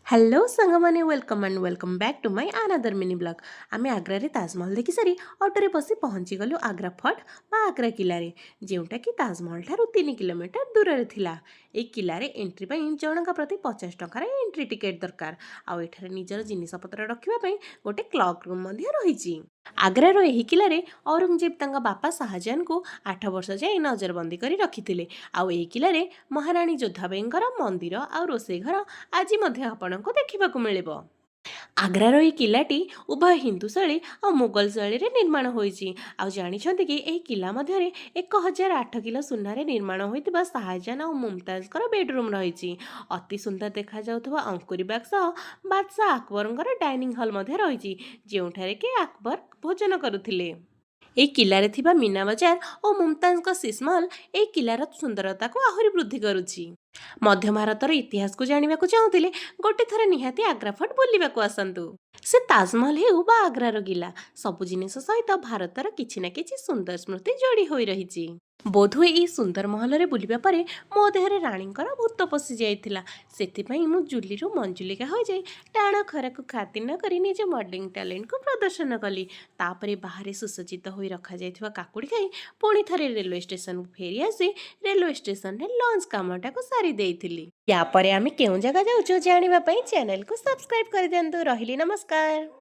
Hello ସାଙ୍ଗମାନେ, welcome and welcome back to my another mini vlog. ଆମେ ଆଗ୍ରାରେ ତାଜମହଲ ଦେଖି ସାରି ଅଟୋରେ ବସି ପହଞ୍ଚିଗଲୁ ଆଗ୍ରା ଫୋର୍ଟ ବା ଆଗ୍ରା କିଲ୍ଲାରେ, ଯେଉଁଟାକି ତାଜମହଲ ଠାରୁ 3 କିଲୋମିଟର ଦୂରରେ ଥିଲା। ଏହି କିଲ୍ଲାରେ ଏଣ୍ଟ୍ରି ପାଇଁ ଜଣଙ୍କ ପ୍ରତି 50 ଟଙ୍କାର ଏଣ୍ଟ୍ରି ଟିକେଟ୍ ଦରକାର। ଆଉ ଏଠାରେ ନିଜର ଜିନିଷପତ୍ର ରଖିବା ପାଇଁ ଗୋଟେ କ୍ଲକ୍ ରୁମ୍ ମଧ୍ୟ ରହିଛି। ଆଗ୍ରାର ଏହି କିଲ୍ଲାରେ ଔରଙ୍ଗଜେବ ତାଙ୍କ ବାପା ଶାହଜାହାନଙ୍କୁ 8 ବର୍ଷ ଯାଏଁ ନଜରବନ୍ଦୀ କରି ରଖିଥିଲେ। ଆଉ ଏହି କିଲ୍ଲାରେ ମହାରାଣୀ ଯୋଦ୍ଧାବାଇଙ୍କର ମନ୍ଦିର ଆଉ ରୋଷେଇ ଘର ଆଜି ମଧ୍ୟ ଆପଣଙ୍କୁ ଦେଖିବାକୁ ମିଳିବ। ଆଗ୍ରାର ଏହି କିଲ୍ଲାଟି ଉଭୟ ହିନ୍ଦୁ ଶୈଳୀ ଆଉ ମୁଗଲ ଶୈଳୀରେ ନିର୍ମାଣ ହୋଇଛି। ଆଉ ଜାଣିଛନ୍ତି କି, ଏହି କିଲ୍ଲା ମଧ୍ୟରେ 1008 କିଲୋ ସୁନାରେ ନିର୍ମାଣ ହୋଇଥିବା ଶାହଜାହାନ ଆଉ ମୁମତାଜଙ୍କର ବେଡରୁମ୍ ରହିଛି। ଅତି ସୁନ୍ଦର ଦେଖାଯାଉଥିବା ଅଙ୍କୁରି ବାଗ ସହ ବାଦଶାହ ଆକବରଙ୍କର ଡାଇନିଂ ହଲ୍ ମଧ୍ୟ ରହିଛି, ଯେଉଁଠାରେ କି ଆକବର ଭୋଜନ କରୁଥିଲେ। ଏହି କିଲ୍ଲାରେ ଥିବା ମୀନା ବଜାର ଓ ମୁମତାଜଙ୍କ ଶୀଶମହଲ ଏହି କିଲ୍ଲାର ସୁନ୍ଦରତାକୁ ଆହୁରି ବୃଦ୍ଧି କରୁଛି। ମଧ୍ୟ ଭାରତର ଇତିହାସକୁ ଜାଣିବାକୁ ଚାହୁଁଥିଲେ ଗୋଟେ ଥର ନିହାତି ଆଗ୍ରା ଫୋର୍ଟ ବୁଲିବାକୁ ଆସନ୍ତୁ। ସେ ତାଜମହଲ ହେଉ ବା ଆଗ୍ରାର କିଲ୍ଲା, ସବୁ ଜିନିଷ ସହିତ ଭାରତର କିଛି ନା କିଛି ସୁନ୍ଦର ସ୍ମୃତି ଯୋଡ଼ି ହୋଇ ରହିଛି। ବୋଧହୁଏ ଏହି ସୁନ୍ଦର ମହଲରେ ବୁଲିବା ପରେ ମୋ ଦେହରେ ରାଣୀଙ୍କର ଭୂତ ପଶି ଯାଇଥିଲା। ସେଥିପାଇଁ ମୁଁ ଜୁଲିରୁ ମଞ୍ଜୁଲିକା ହୋଇଯାଇ ଟାଣ ଖରାକୁ ଖାତିର ନ କରି ନିଜ ମଡେଲିଂ ଟ୍ୟାଲେଣ୍ଟକୁ ପ୍ରଦର୍ଶନ କଲି। ତାପରେ ବାହାରେ ସୁସଜ୍ଜିତ ହୋଇ ରଖାଯାଇଥିବା କାକୁଡ଼ି ଖାଇ ପୁଣି ଥରେ ରେଲୱେ ଷ୍ଟେସନକୁ ଫେରି ଆସି ରେଲୱେ ଷ୍ଟେସନରେ ଲଞ୍ଚ କାମଟାକୁ ସାରି ଦେଇଥିଲି। ୟା ପରେ ଆମେ କେଉଁ ଜାଗା ଯାଉଛୁ, ଜାଣିବା ପାଇଁ ଚ୍ୟାନେଲକୁ ସବସ୍କ୍ରାଇବ୍ କରିଦିଅନ୍ତୁ। ରହିଲି, ନମସ୍କାର।